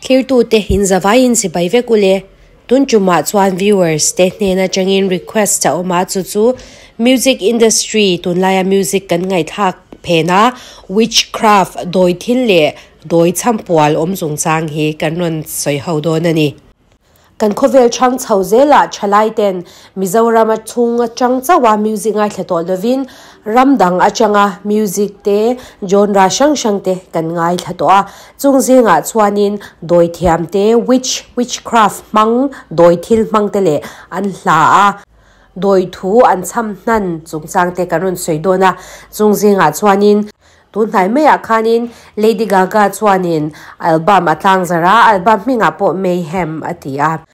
Thlirtute in zavaiin chibai vek ule. Tun tumah chuan viewers te hnen atangin request a awm a, chu chu music industry tunlaia music kan ngaihthlak phen a, witchcraft dawi thil leh dawi chhampual awm chungchang hi kan rawn sawi ho dawn a ni. Kan khawvel chhang chho zelah thalai ten Mizoram a chhung atang chauh a music ngaithla tawh lovin ram dang atanga music te genre hrang hrang te kan ngaithla tawh a. Chung zingah chuanin dawi thiam te witch witchcraft hmang dawi thil hmang te leh an hla a dawi thu an chham hnan chungchang te kan rawn sawi dawn a. Chung zingah chuanin Tun hnai maiah khanin Lady Gaga chuanin album a tlangzar a, album hmingah pawh Mayhem a ti a.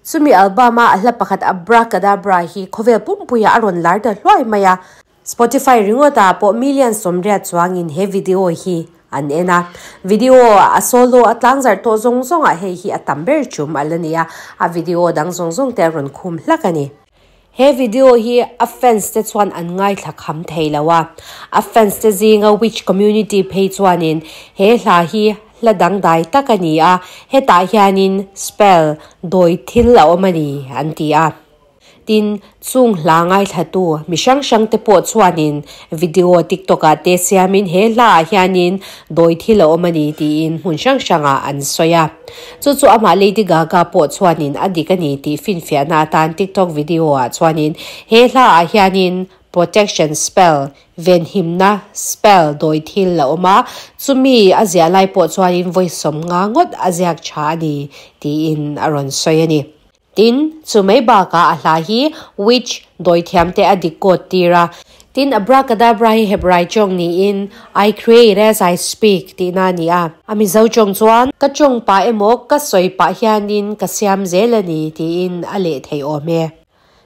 Chumi album-a a hla pakhat Abracadabra hi khawvel pumpuiah a rawn lar ta hluai mai a. Spotify ringawtah pawh million 80 chuangin he video hi an en a. Video a solo a tlangzar tawh zawng zawngah hei hi a tam ber chum a la ni a, a video dang zawng zawng te a rawn khum hlak a ni. He video hi a fans te chuan an ngaithla kham thei lo a, a fans te zinga witch community phei chuanin he hla hi hla dangdai tak a ni a, hetah hianin spell, dawi thil a awm a ni an ti a. Tin, chung hla ngaithlatu mi hrang hrang te pawh chuanin video TikTok ah te siamin he hla ah hianin dawi thil a awm a ni tiin hmun hrang hrangah an sawi a. Chu chu amah Lady Gaga pawh chuanin a dik a ni tih finfiahna atan TikTok video ah chuanin he hla ah hianin protection spell, venhimna spell, dawi thil a awm a, chumi a ziah lai pawh chuanin vawi 50 ngawt a ziak tha a ni tiin a rawn sawi a ni. Tin, chu mai bakah a hla hi witch dawithiamte a dik kawt tir a. Tin, Abracadabra hi Hebrai tawng niin I create as I speak tihna a ni a. A Mizo tawng chuan, Ka tawng pah emaw ka sawi pah hianin ka siam zel a ni tiin a leh theih awm e.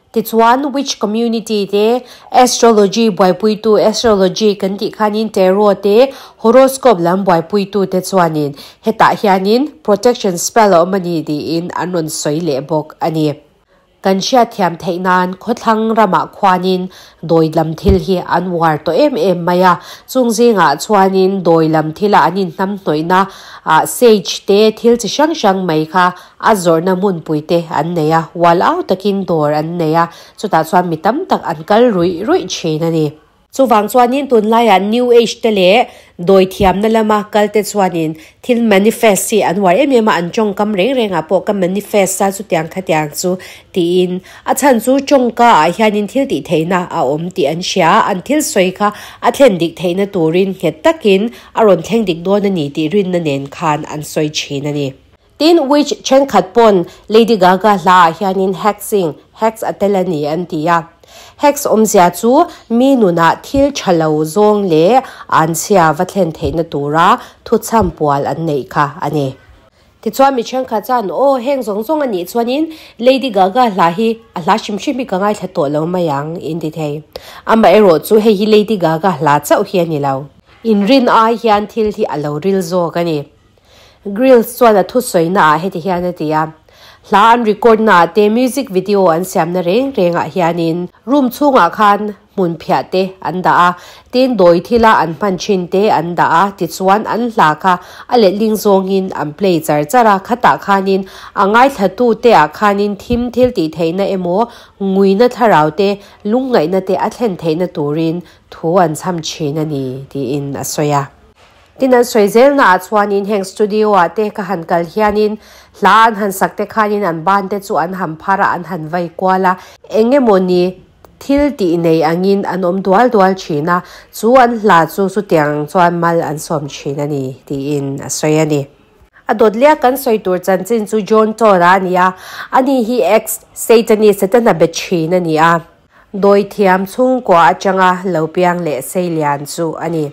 Tichuan, witch community te, astrology buaipuitu, astrology kan tih khanin tarot te, horoscope lam buaipuitu te chuanin hetah hianin protection spell a awm a ni tiin an rawn sawi leh bawk a ni. Kan hriatthiam theih nan khawthlang ramah khuanin dawi lam thil hi an uar tawh em em mai a, chung zingah chuanin dawi lam thila an inhnamhnawihna sage te thil chi hrang hrang mai kha a zawrhna hmunpui te an nei a, ual au takin dawr an nei a, chutah chuan mi tam tak an kal ruih ruih thin a ni. Chuvang chuanin tunlaiah New Age te leh dawi thiamna lama kal te chuanin thil manifest hi an uar em em a, an tawngkam reng rengah pawh ka manifest a chutiang khatiang chu tiin a chhan chu tawngka ah hianin thil tih theihna a awm tih an hria a, an thil sawi kha a thlen dik theihna turin nghet takin a rawn thleng dik dawn a ni tih rinna nen khan an sawi thin a ni. Tin, witch thenkhat pawn Lady Gaga hla ah hianin hexing, hex a tel a ni an ti a. Hex awmzia chu mi nunah thil tha lo zawng leh anchhia va thlen theihna tura thuchham pual an neih kha a ni. Tichuan mi thenkhat chuan, Aw, heng zawng zawng a nih chuanin Lady Gaga hla hi a hla hrim hrim hi ka ngaithla tawh lo mai ang, in ti thei. Amaherawh chu hei hi Lady Gaga hla chauh hi a ni lo. Inrin ai hian thil hi a lo ril zawk a ni. Grills chuan a thusawi ah heti hian a ti a, Hla an record naah te music video an siamna reng rengah hianin room chhungah khan hmun phiah te an dah a, tin dawi thila an hman thin te an dah a, tichuan an hla kha a letling zawngin an play char char a, khatah khanin a ngaithlatu te ah khanin thim thil tih theihna emaw nguina thlarau te lungngaihna te a thlen theihna turin thu an chham thin a ni tiin a sawi a. Tin an sawi zelna ah chuanin heng studio ah te ka han kal hianin hla an han sak te khanin an ban te chu an han phar a an han vai kual a, eng emaw ni thil tih nei angin an awm dual dual thin a, chu an hla chu chutiang chuan mal an sawm thin a ni tiin a sawi a ni. A dawt liak kan sawi tur chanchin chu John Todd-a a ni a, ani hi ex-Satanist Setana be thin a ni a, dawithiam chhungkua atanga lo piang leh seilian chu a ni.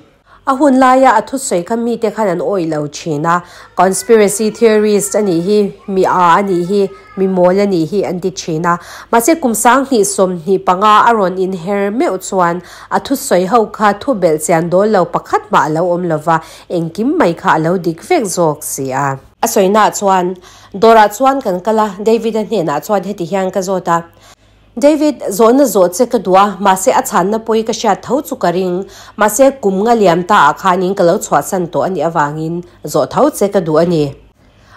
A hun laia a thusawi kha mite khan an awih lo thin a, conspiracy theorist a nih hi, mi a a nih hi, mi mawl a nih hi an ti thin a. Mahse kum 2025 a rawn inher meuh chuan a thusawi ho kha thu belh chian dawl lo pakhat mah a lo awm lo va, engkim mai kha a lo dik vek zawk si a. A sawinaah chuan, Dawrah chuan kan kal a, David-a hnenah chuan heti hian ka zawt a. David, zawhna zawh che ka duh a, mahse a chhanna pawi ka hriat tho chu ka ring. Mahse kum nga liam ta ah khanin ka lo chhuahsan tawh a nih avangin zawh tho che ka duh a ni.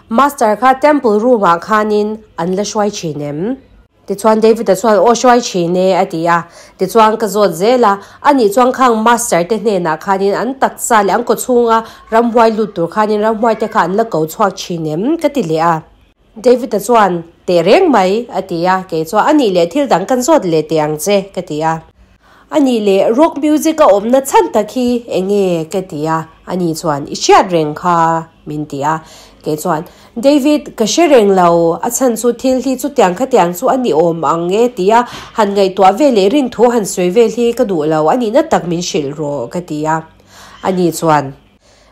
Master kha Temple room ah khanin an la hruai thin em? Tichuan David-a chuan, Aw hruai thin e, a ti a. Tichuan ka zawt zel a, anih chuan khang Master te hnenah khanin an taksa leh an kawchhunga ramhuai lut tur khanin ramhuai te kha an la ko chhuak thin em? ka ti leh a. David-a chuan, Teh reng mai, a ti a, kei chuan, Anih leh thil dang kan zawt leh teh ang che, ka ti a. Anih leh rock music a awmna chhan tak hi eng nge? ka ti a, ani chuan, I hriat reng kha, min ti a. Kei chuan, David, ka hre reng lo, a chhan chu thil hi chutiang khatiang chu a ni awm ang e ti a, han ngaihtuah vel leh rinthu han sawi vel hi ka duh lo, a nihna tak min hrilh rawh, ka ti a. Ani chuan.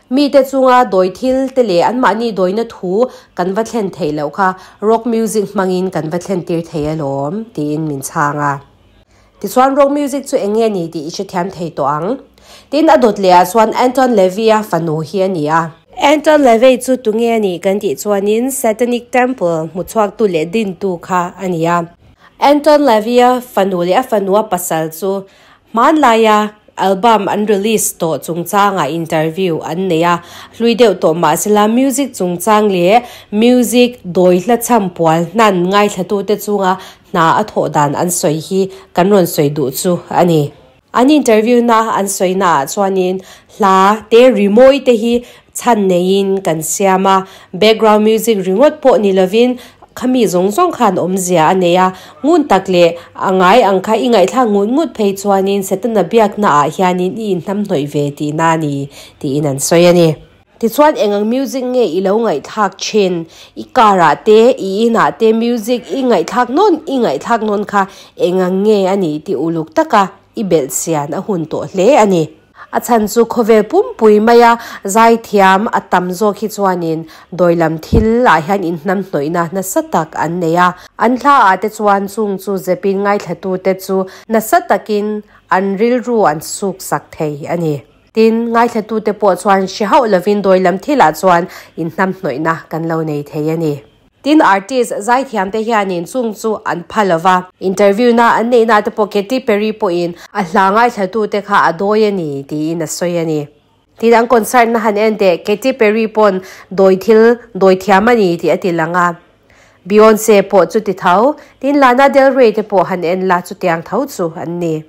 Mite chunga dawi thil te leh anmahni dawina thu kan va thlen theih loh kha rock music hmangin kan va thlen tir thei alawm, tiin min chhang a. Tichuan rock music chu eng nge ni tih i hrethiam thei tawh ang. Tin, a dawt lehah chuan Anton LaVey-a fanu hi a ni a. Anton LaVey chu tunge a nih kan tih chuanin Satanic Temple hmuchhuaktu leh dintu kha a ni a. Anton LaVey-a fanu leh a fanua pasal chu Hmanlaia album an release tawh chungchangah interview an nei a, hlui deuh tawh mahsela music chungchang leh music dawi hla chham pual hnan ngaithlatute chunga hna a thawh dan an sawi hi kan rawn sawi duh chu a ni. An interview na an sawi naah chuanin hla te rimawi te hi chhan neiin kan siam a, background music ringawt pawh ni lovin Khami zawng zawng khan awmzia a nei a, ngun tak leh a ngai ang kha i ngaihthlak ngut ngut phei chuanin Setana biakna ah hianin i inhnamhnawih ve tihna a ni, tiin an sawi a ni. Tichuan eng ang music nge i lo ngaihthlak thin? I car ah te, i inah te music i ngaihthlak nawn i ngaihthlak nawn kha eng ang nge a nih tih uluk taka i belh chian a hun tawh hle a ni. A chhan chu khawvel pumpui maia zaithiam a tam zawk hi chuanin dawilam thil ah hian inhnamhnawihna nasa tak an nei a. An hla ah te chuan chung chu zepin ngaithlatute chu nasa takin an rilru an suksak thei a ni. Tin, ngaithlatute pawh chuan hre hauh lovin dawilam thil ah chuan inhnamhnawihna kan lo nei thei a ni. Tin, artist zaithiam te hianin chung chu an pha lo va. Interview na an neihna te pawh Katy Perry pawhin a hla ngaithla te kha a dawi a ni tiin a sawi a ni. Tin, an concert na han en teh Katy Perry pawn dawi thil dawi thiam a ni tih a ti lang a. Beyonce pawh chuti tho. Tin, Lana Del Rey te pawh han en la chutiang tho chu an ni.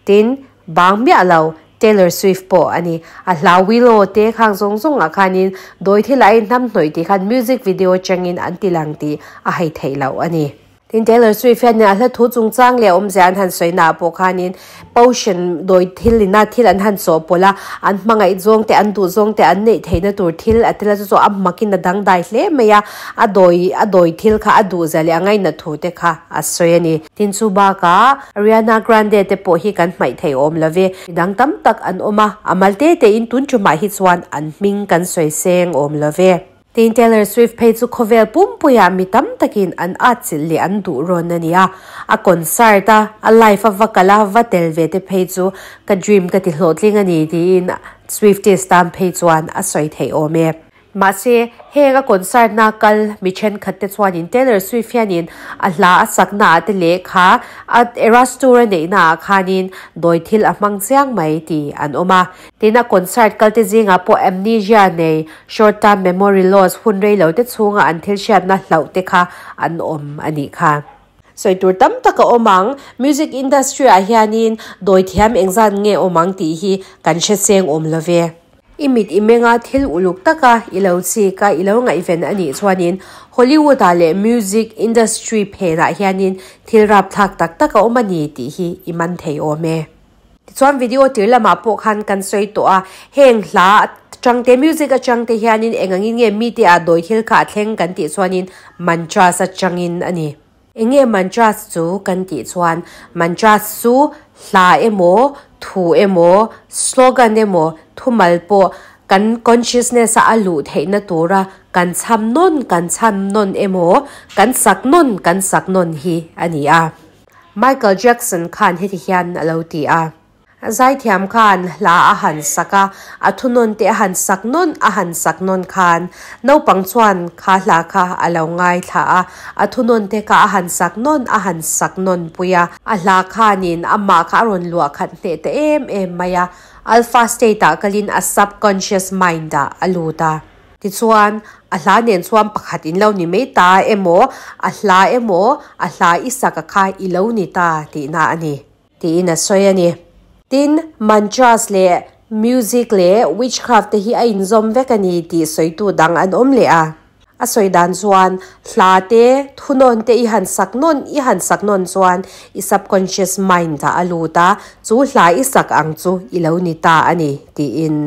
Tin, bang miah lo, Taylor Swift pawh a ni. A hla Willow te khang zawng zawngah khanin dawi thil a inhnam hnawih tih khan music video changin an ti lang tih a hai theih loh a ni. Tin, Taylor Swift hianin a hla thu chungchang leh awmzia an han sawi naah pawh khanin potion dawi thil ina thil an han chawhpawlh a, an hmangaih zawng te, an duh zawng te an neih theihna tur thil a tel a, chu chu a makin a dangdai hle mai a, a dawi a dawi thil kha a duhzia leh a ngainat thu te kha a sawi a ni. Tin chu bakah Ariana Grande te pawh hi kan hmaih thei awm lo ve. Midang tam tak an awm a, a mal te tein tun tumah hi chuan an hming kan sawi seng awm lo ve. Tin Taylor Swift phei chu khawvel pumpuiah mi tam takin an atchilh leh an duh rawn a ni a. A concert a, a live a va kal a, va tel ve te phei chu ka dream ka ti hlawhtling a ni tiin Swifties tan phei chuan a sawi theih awm e. Mahse, heng a concert na kal mi thenkhat te chuanin Taylor Swift hianin a hla a sakna ah te leh kha a Eras Tour a neihna ah khanin dawi thil a hmang chiang mai tih an awm a. Tin, a concert kal te zingah pawh amnesia nei, short term memory loss, hun rei lo te chhunga an thil hriatna hlauh te kha an awm a nih kha. Sawi tur tam tak a awm ang. Music industry ah hianin dawi thiam engzat nge awm ang tih hi kan hre seng awm lo ve. I mit i menga thil uluk taka i lo chik a, i lo ngaihven a nih chuanin Hollywood-ah leh music industry phenah hianin thil rapthlak tak tak a awm a ni tih hi i man thei awm e. Tichuan video tir lamah pawh khan kan sawi tawh a, heng hla atangte, music atangte hianin eng angin nge mite ah dawi thil kha a thleng kan tih chuanin mantras atangin a ni. Eng nge mantras chu kan tih chuan mantras chu hla emaw, thu emaw, slogan emaw, thumal pawh kan consciousness a a luh theihna tura kan chham nawn kan chham nawn emaw, kan sak nawn kan sak nawn hi a ni a. Michael Jackson khan heti hian a lo ti a. Zaithiam khan hla a han sak a, a thunawn te a han sak nawn a han sak nawn khan naupang chuan kha hla kha a lo ngaithla a, a thunawn te kha a han sak nawn a han sak nawn pui a, a hla khanin amah kha a rawn luah khat hneh ta em em mai a, alpha state ah kalin a subconscious mind ah a lut a. Tichuan, a hla nen chuan pakhat in lo ni mai ta emaw, a hla emaw, a hla i sak a kha i lo ni ta tihna a ni. Tiin a sawi a ni. Tin, mantras leh music leh witchcraft te hi a inzawm vek a ni tih sawitu dang an awm leh a. A sawi dan chuan hla te, thunawn te i han sak nawn i han sak nawn chuan i subconscious mind ah a lut a, chu hla i sak ang chu i lo ni ta a ni tiin.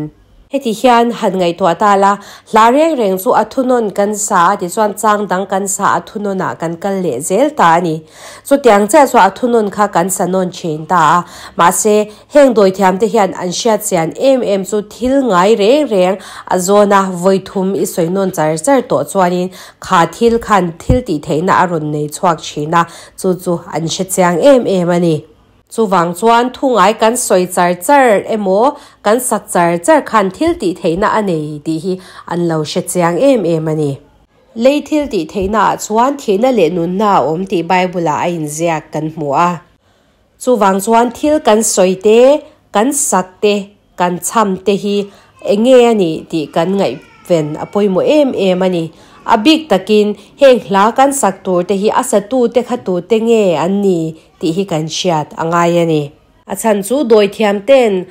Heti hian han ngaihtuah ta la, hla reng reng chu a thunawn kan sa a tichuan chang dang kan sa a thunawnah kan kal leh zel ta a ni. Chutiang chiah chu a thunawn kha kan sa nawn thin ta a. Mahse, heng dawithiamte hian an hriat chian em em chu thil ngai reng reng a zawna vawi thum i sawi nawn char char tawh chuanin kha thil khan thil tih theihna a rawn nei chhuak thin a, chu chu an hre chiang em em a ni. Chuvang chuan thu ngai kan sawi char char emaw, kan sak char char khan thil tih theihna a nei tih hi an lo hre chiang em em a ni. Lei thil tih theihna ah chuan thihna leh nunna a awm tih Bible ah a inziak kan hmu a. Chuvang chuan thil kan sawi te, kan sak te, Kan chham te hi eng nge a nih tih kan ngaihven a pawimawh em em a ni. A bik takin heng hla kan sak tur te hi a satu te kha tu te nge an ni tih hi kan hriat a ngai a ni. A chhan chu dawithiam ten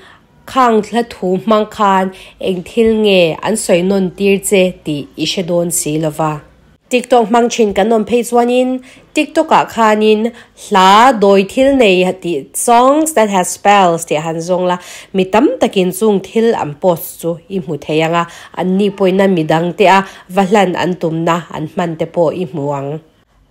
khang hla thu hmang khan eng thil nge an sawi nawn tir che tih i hre dawn si lova. TikTok hmang thin kan awm phei chuanin TikTok ah khanin hla dawi thil nei tih songs that has spells tih han zawng la, mi tam takin chung thil an post chu i hmu thei ang a, an ni pawhina mi dang te a va hlan an tumna an hman te pawh i hmu ang.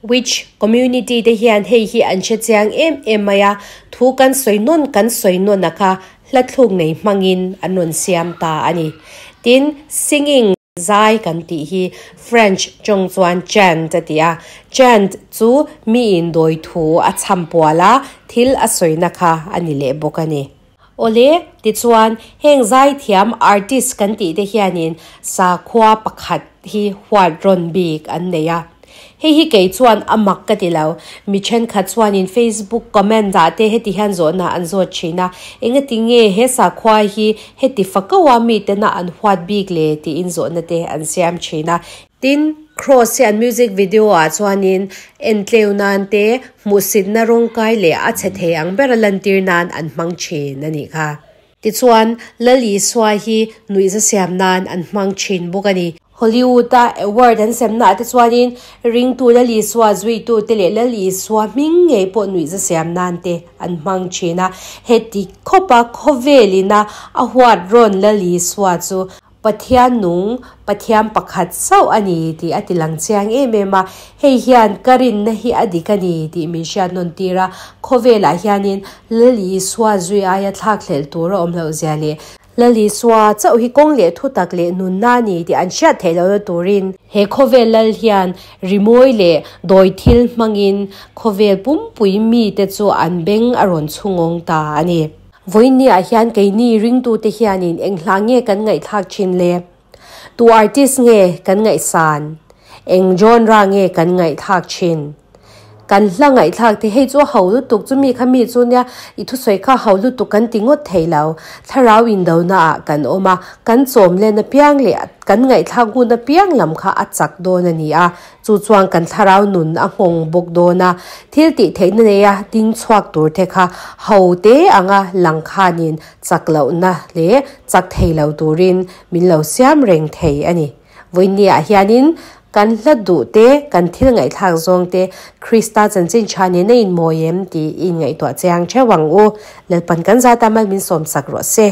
Which community te hian hei hi an hre chiang em em mai a, thu kan sawi nawn kan sawi nawn a kha hla thluk nei hmangin an rawn siam ta a ni. Tin, singing. Zai kan tih hi French tawng chuan chant a ti a, chant chu miin dawi thu a chham pual a, thil a sawina kha a ni leh bawk a ni. Awle, tichuan heng zaithiam artist kan tih te hianin sakhua pakhat hi huat rawn bik an nei a. Hei hi kei chuan a mak ka ti lo. Mi thenkhat chuanin Facebook comment ah te heti hian zawhna an zawt thin a, engati nge he sakhua hi heti fakaua mitena an huat bik le tiin zawhna te an siam thin a. Tin, Kross hi an music video ah chuanin entleu nan te, hmuhsitna rawngkai leh a chhe thei ang bera lantir nan an hmang thin a nih kha. Tichuan, Lal Isua hi nuihza siam nan an hmang thin bawk a ni. Hollywood-a award an semnaah te chuanin ringtu Lal Isua zuitute leh Lal Isua hming ngei pawh nuihza siam nan te an hmang thin a. Heti khawpa khawvelina a huat rawn Lal Isua chu Pathian nung, Pathian pakhat chauh a ni tih a ti lang chiang em em a. Hei hian ka rinna hi a dik a ni tih min hriat nawn tir a. Khawvelah hianin Lal Isua zui aia thlakhlelh tur a awm loh zia leh Lal Isua chauh hi kawng leh thutak leh nunna a ni tih an hriat theih lohna turin he khawvel lal hian rimawi leh dawi thil hmangin khawvel pumpui mite chu an beng a rawn chhungawng ta a ni. Vawiinniah hian keini ringtute hianin eng hla nge kan ngaihthlak thin le? Tu artist nge kan ngaihsan? Eng genre nge kan ngaihthlak thin? Kan hla ngaihthlak te hei chu a ho lutuk chu mi kha mi chu nia i thusawi kha ho lutuk kan ti ngawt thei lo. Thlarau indona ah kan awm a, kan chawm len apiang leh kan ngaihthlak ngun apiang lam kha a chak dawn a ni a. Chu chuan kan thlarau nun a nghawng bawk dawn a, thil tih theihna neia ding chhuak tur te kha ho te anga lang khanin chak lohna leh chak thei lo turin min lo siam reng thei a ni. Vawinia hianin kan hla duh te, kan thil ngaihthlak zawng te Krista chanchin tha nen a inmawi em tih i inngaihtuah chiang theuh ang u. Lalpan kan zata mal min sawmsak rawh se.